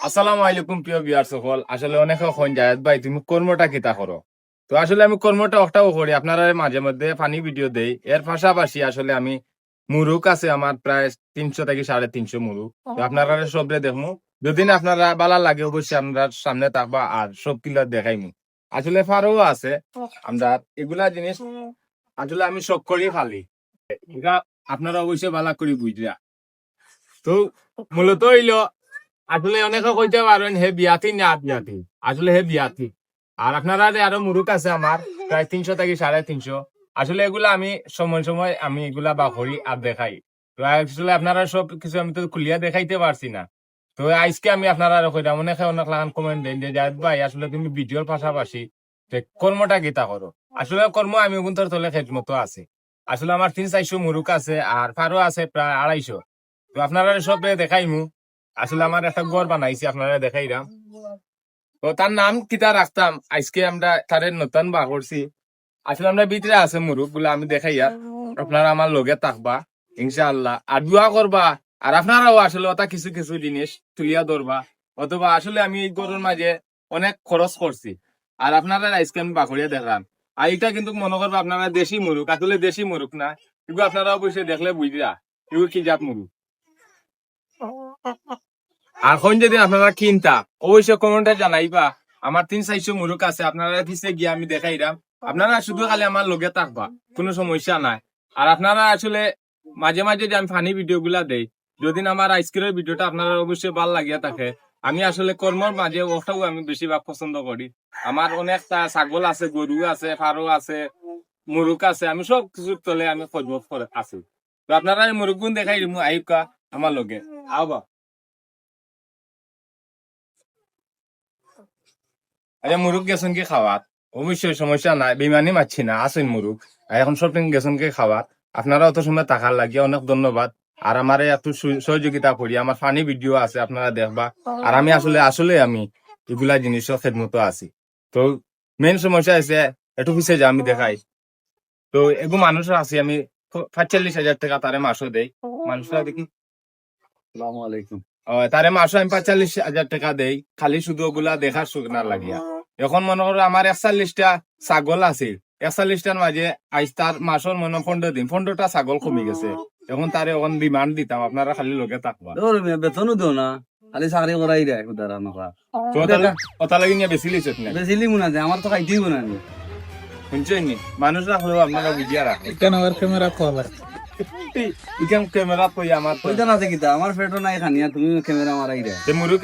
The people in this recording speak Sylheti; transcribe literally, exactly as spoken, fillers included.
আসসালামু আলাইকুম প্রিয় ভিউয়ার সকল। আসলে অনেকে কইন, "জায়েদ ভাই, তুমি কর্মটা কিতা করো?" তো আসলে আমি কর্মটা অটাও করি, আপনারারে মাঝে মধ্যে ফানি ভিডিও দেই। এর পাশাপাশি আসলে আমি মুরুক আছে আমার প্রায় তিনশো থাকি সাড়ে তিনশো মুরুক। তো আপনারারে সবরে দেখমু, যদি না আপনারা ভালা লাগে অবশ্যই আপনারার সামনে থাকবা আর সব কিলা দেখাইমু। আসলে ফারও আছে, আমরা এগুলা জিনিস আসলে আমি শখ করি খালি। এটা আপনারা অবশ্যই ভালা করি বুঝরা। তো মূলত অইলো, আসলে অনেকে কইতে পারেন হে বিয়াতি না বিয়াতি, আসলে হে বিয়াতি। আর আপনারারে আরো মুরুক আছে আমার প্রায় তিনশো থাকি সাড়ে তিনশো। আসলে এগুলা আমি সময় সময় আমি এগুলা বার করি আর দেখাই। তো আসলে আপনারা সব কিছু আমি তো খুলিয়া দেখাইতে পারছি না। তো আজকে আমি আপনারারে কইরাম, অনেকে অনেক লাখান কমেন্ট দেন যে, "জায়েদ ভাই, আসলে তুমি ভিডিওর পাশাপাশি যে কর্মটা কিতা করো?" আসলে কর্ম আমি অগুন্তর তলে খেদমতো আছি। আসলে আমার তিন চাইরশো মুরুক আছে, আর ফারও আছে প্রায় আড়াইশো। তো আপনারারে সবরে দেখাইমু। আসলে আমার একটা ঘর বানাইছি, আপনারারে দেখাইরাম। তো তার নাম কিতা রাখতাম, আজকে আমরা তারে নতুন বার করছি। আসলে আমরা ভিতরে আছে মুরুকগুলা, আমি দেখাইয়ার, আপনারা আমার লগে থাকবা ইনশাআল্লাহ, আর দোয়া করবা। আর আপনারাও আসলে অতা কিছু কিছু জিনিস তুলিয়া ধরবা, অথবা আসলে আমি এই ঘরর মাঝে অনেক খরচ করছি, আর আপনারারে আজকে আমি বার করিয়া দেখলাম। আর এটা কিন্তু মনো করবা আপনারা দেশি মুরুক, আসলে দেশি মুরুক না, কিন্তু আপনারা অবশ্যই দেখলে বুঝবা এগু কি জাত মুরুক। আর কইন যদি আপনারা কিনতা, অবশ্যই কমেন্টে জানাইবা। আমার তিন চাইরশো মুরুক আছে, আপনারারে পিছে গিয়া আমি দেখাইরাম। আপনারা শুধু খালি আমার লগে থাকবা, কুনু সমস্যা নাই। আর আপনারা আসলে মাঝে মাঝে যে আমি ফানি ভিডিওগুলা দেই, যদি আমার আজকের ভিডিওটা আপনারার অবশ্যই ভালা লাগিয়া থাকে, আমি আসলে কর্মর মাঝে অটাও আমি বেশিরভাগ পছন্দ করি। আমার অনেকটা ছাগল আছে, গরু আছে, ফারও আছে, মুরুক আছে, আমি সব কিছুর তলে আমি খোঁজখবর করে আছি। তো আপনারারে মুরুকগুন দেখাই দিমু, আইউক্কা আমার লগে। আও বা। আচ্ছা, মুরুক গেছইন কি খাওয়াত? অবশ্যই সমস্যা নাই, বেইমানি মারছি না, আছইন মুরুক। আর এখন সবদিন গেছইন কি খাওয়াত? আপনারা অত সময় থাকার লাগিয়া অনেক ধন্যবাদ। আর আমারে একটু সু-, সহযোগিতা করি, আমার ফানি ভিডিও আছে, আপনারা দেখবা। আর আমি আসলে, আসলে আমি এগুলা জিনিসর খেদমতো আছি। তো মেইন সমস্যা অইছে, একটু পিছে যা আমি দেখাই। তো এগু মানুষ আছে, আমি প-, পঁয়তাল্লিশ হাজার টেকা তারে মাসো দেই। মানুষরা দেখি। আসসালামু আলাইকুম। ও, তারে মাসো আমি পঁয়তাল্লিশ হাজার টেকা দেই, খালি শুধু ওগুলা দেখার শুকনার লাগিয়া। এখন মনো করো আমার একচল্লিশটা ছাগল আছে, একচল্লিশটার মাঝে আইজ তার মাসর মনো পনেরো দিন, পনেরোটা ছাগল কমি গেছে। এখন তারে এখন ডিমান্ড দিতাম, আপনারা খালি লগে থাকবা। ধরো মিয়া, বেতনও দেও না, খালি চাকরি করাই দেয়, খুদারা নকা। তো ওটা লা-, ওটা লাগি নিয়া বেশি লিছত না? বেশি লিমু না যে, আমার তো খাইতেই গুণা নেই। শুনছইন নি? মানুষ রাখলেও আপনারা বুঝিয়া রাখেন। কেন আবার ক্যামেরা খোলা? এই, ইখান ক্যামেরা কই আমার তো? ওইটা না যে কিতা, আমার পেটও নাই খানিয়া, তুমি ক্যামেরা মারাই দেয়। যে মুরুক